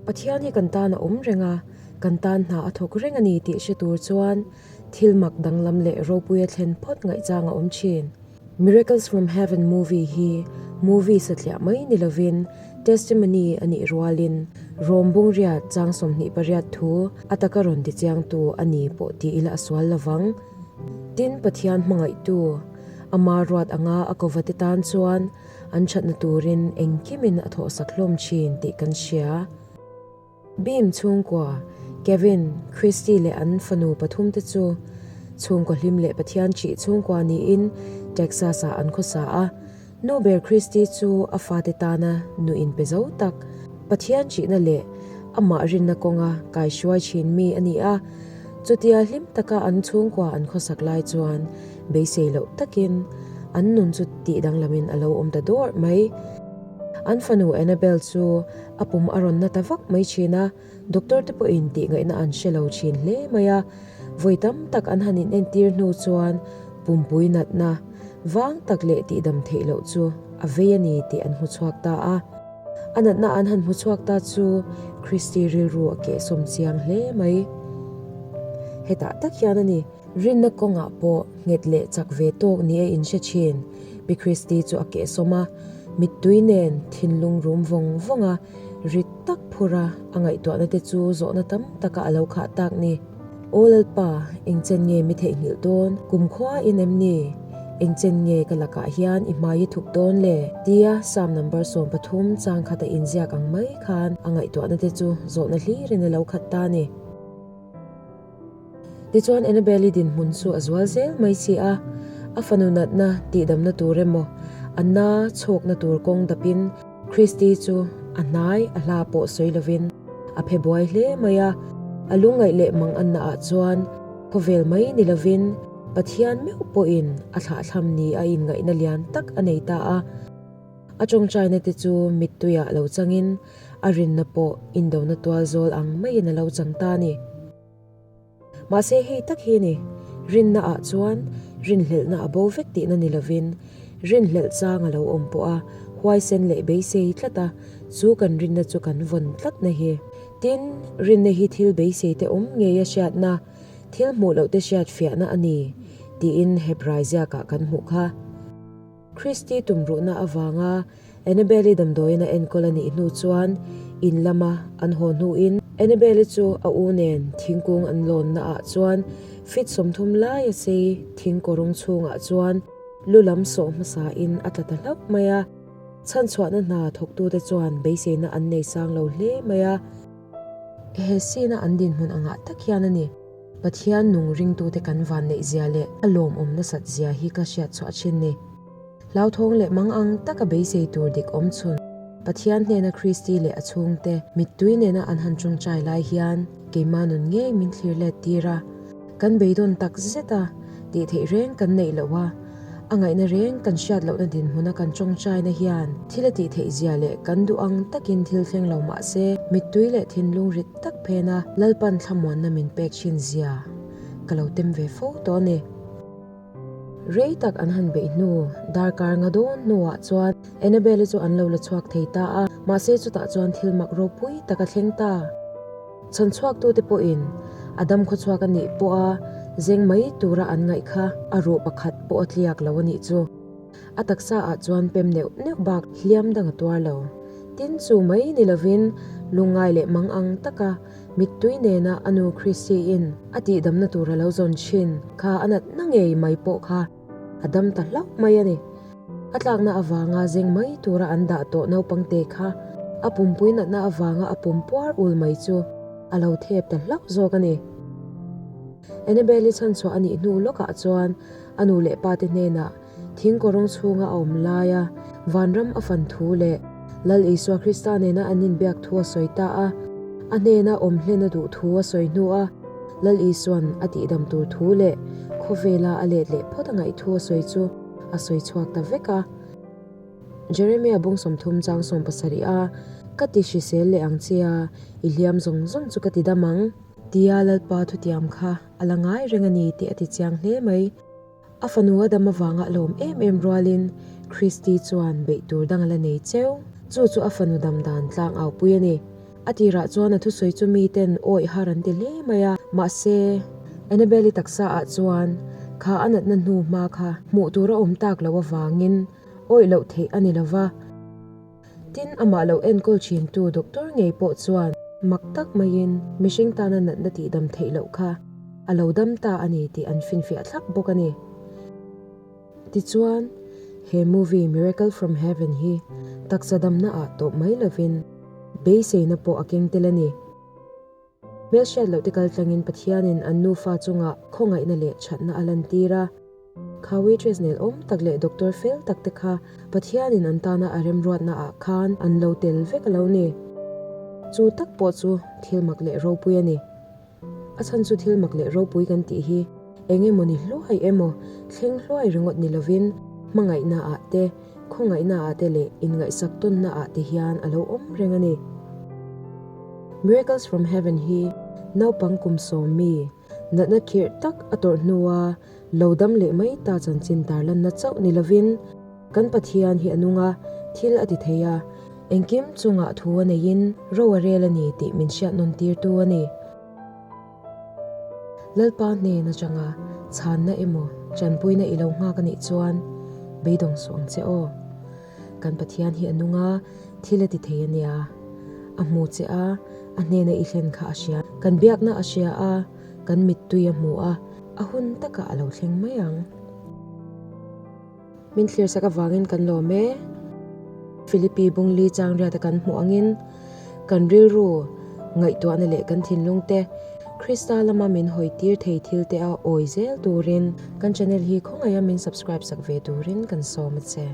Pathian hi kan tan a awm reng a, kan tan hna a thawk reng a ni tih hre tur chuan thil mak danglam leh ropuia thlen phawt ngaihchang a awm thin. Miracles from Heaven movie hi movie satliah mai ni lovin testimony a nih rualin Rom bungriat chang 28 thu a taka rawn tichiangtu a ni pawh ti ila a sual lovang. Tin, Pathian hmangaihtu ama ruat anga a kovate tan chuan an thatna turin engkimin a thawhsak hlawm thin tih kan hria. Beam chhungkua, Kevin, Christy leh an fanu pathumte chu chhungkaw hlim leh Pathian ṭih chhungkua niin Texas-ah an khawsa a. Nu ber Christy chu a fate tana nu inpe zo tak, Pathian ṭihna leh amah rinna kawnga kaihruai ṭhin mi a ni a. Chutia hlim taka an chhungkua an khawsak lai chuan beisei loh takin an nun chu tih danglamin a lo awm ta dawrh mai. An fanu Annabelle chu a pum a rawn na ta vak mai thin a, doctor te pawhin tih ngaihna an hre lo thin hle mai a. Vawi tam tak an han inentir hnu chuan pumpui natna vang tak leh tihdam theih loh chu a vei a ni tih an hmu chhuak ta a. A natna an han hmu chhuak ta chu Christy rilru a kehsawm chiang hle mai. Hetah tak hian a ni. Rinna kawngah pawh nghet leh chak ve tawk ni a inhre thin. Pi Christy chu a kehsawm a, mittui nen thinlung rum vawng vawng a, rit tak phur a, a ngaihtuahna te chu zawhna tam taka a lo khah tak ni. Aw Lalpa, engchen nge mi theihnghilh dawn? Kumkhua in em ni? Engchen nge ka lakah hian i hmai i thup dawn le? Tia Psalm number 13 chang khat a inziak ang mai khan a ngaihtuahna te chu zawhna hlirin a lo khat ta ni. Tichuan Annabelle-i dinhmun chu a zual zel mai si a, a fanu natna tihdamna tur emaw, a na chhawkna tur kawng dapin Christy chu a hnai a hla pawh sawi lovin a phe buai hle mai a. A lungngaih leh mang anna ah chuan khawvel mai ni lovin Pathian meuh pawhin a thlahthlam ni a inngaihna lian tak a nei ta a. A tawngtaina te chu mittuiah lo changin a rinna pawh indona tual zawl ang maiin a lo chang ta a ni. Mahse hei tak hi ni, rinna ah chuan rinhlelhna a bo vek tihna ni lovin, rinhlelh chang a lo awm pawh a, huaisen leh beisei tlat a, chu kan rinna chu kan vawn tlatna hi. Tin, rinna hi thil beisei te awm ngei a hriatna, thil hmuh loh te hriat fiahna a ni, tiin Hebrai ziakah kan hmuh kha. Christy tumruhna avanga Annabelle-i damdawiin a enkawl a nih hnu chuan in lama an haw hnuin Annabelle-i chu a u nen thingkung an lawnna ah chuan feet 30 lai a sei thing kawrawng chhungah chuan lu lam sawh hmasa in a tla ta hlauh mai a. Chhanchhuahna hna thawktute chuan beiseina an nei sang lo hle mai a. He scene a an dinhmun angah tak hian a ni. Pathian nung ringtute kan van neih zia leh a lawmawm nasat zia hi ka hriat chhuah thin ni. Hlauthawng leh mang ang taka beisei tur dik awm chhun Pathian hnena Kristi leh a chhungte mittui nena an han tawngtai lai hian keimah nun ngei min thlir let tir a, kan beidawn tak zet a, tih theih reng kan neih loh a, A ngaihna reng kan hriat lohna dinhmuna kan tawngtaina hian thil a tih theih zia leh kan duh ang takin thil thleng lo mah se mittui leh thinlung rit tak phena Lalpan thlamuanna min pek thin zia ka lo tem ve fo tawh a ni. Rei tak an han beih hnu darkar nga dawn hnuah chuan Annabelle-i chu an lo la chhuak thei ta a, mahse chutah chuan thil mak ropui tak a thleng ta. Chhan chhuaktute pawhin a dam khawchhuak a nih pawha zeng mai tura an ngaih kha a ruh pakhat pawh a tliak lo a nih chu. A taksa ah chuan pem neuh neuh bak hliam dang a tuar lo. Tin chu mai ni lovin lungngai leh mang ang taka mittui nena a nu Christy-in a tihdamna tur a lo zawn thin kha a natna ngei mai pawh kha a dam ta hlauh mai a ni. A tlakna avanga zeng mai tura an dah tawh naupangte kha a pumpui natna avanga a pum puar ul mai chu a lo thep ta hlauh zawk a ni. Annabelle-i chhanchhuah a nih hnu lawkah chuan a nu leh pate hnenah thing kawrawng chhunga a awm laia vanram a fan thu leh Lal Isua Krista nena an inbiak thu a sawi ta a. A hnena awm hlen a duh thu a sawi hnu a, Lal Isua'n a tihdam tur thu leh khawvela a let leh phawt a ngaih thu a sawi chu a sawi chhuak ta vek a. Jeremia bung 30 chang 70 a, Ka ti hrisel leh ang che a, i hliam zawng zawng chu ka ti dam ang. Tia Lalpa thutiam kha a la ngai reng a ni tih a ti chiang hle mai. A fanu a dam avanga a lawm em em rualin Christy chuan beih tur dang a la nei cheu. Chu chu a fanu dam dan tlang au pui a ni. A tirah chuan a thusawi chu miten awih har an ti hle mai a, mahse, Annabelle-i taksa ah chuan kha a natna hnu hma kha hmuh tur a awm tak loh avangin awih loh theih a ni lova. Tin, amah lo enkawl thintu doctor ngei pawh chuan mak tak maiin mihring tana natna tihdam theih loh kha a lo dam ta a ni tih an finfiah thlap bawk a ni. Tichuan, he movie Miracle from Heaven hi taksa damna ah tawp mai lovin beiseina pawh a keng tel a ni. Hmelhriat loh te kaltlangin Pathianin an nufa chungah khawngaihna leh thatna a lantir a. Kha waitress nel awm tak leh doctor fel tak te kha Pathianin an tana a remruatna ah khan an lo tel vek a lo ni. Chu tak pawh chu thil mak leh ropui a ni. A chhan chu thil mak leh ropui kan tih hi eng emaw ni hluai emaw thleng hluai ringawt ni lovin hmangaihna ah te, khawngaihna ah te leh inngaihsak tawnna ah te hian a lo awm reng a ni. Miracles from Heaven hi naupang kum sawm mi natna khirh tak a tawrh hnua lo dam leh mai ta chanchin tarlanna chauh ni lovin kan Pathian hi a nung a, thil a ti thei a, engkim chungah thu a neiin ro a rel a ni tih min hriat nawn tirtu a ni. Lalpa hnen atanga chhanna emaw tanpuina i lo nghak a nih chuan beidawng suh ang che aw. Kan Pathian hi a nung a, thil a ti thei a nia. A hmu che a, a hnena i thlen kha a hria. Kan biakna a hria a, kan mittui a hmu a, a hun takah a lo thleng mai ang. Min thlirsak avangin kan lawm e. Philippi Bungli Changriata kan hmuh angin kan rilru ngaihtuahna leh kan thinlung te Krista lama min hawitir thei thil te a awi zel turin kan channel hi khawngaih a min subscribe sak ve turin kan sawm a che.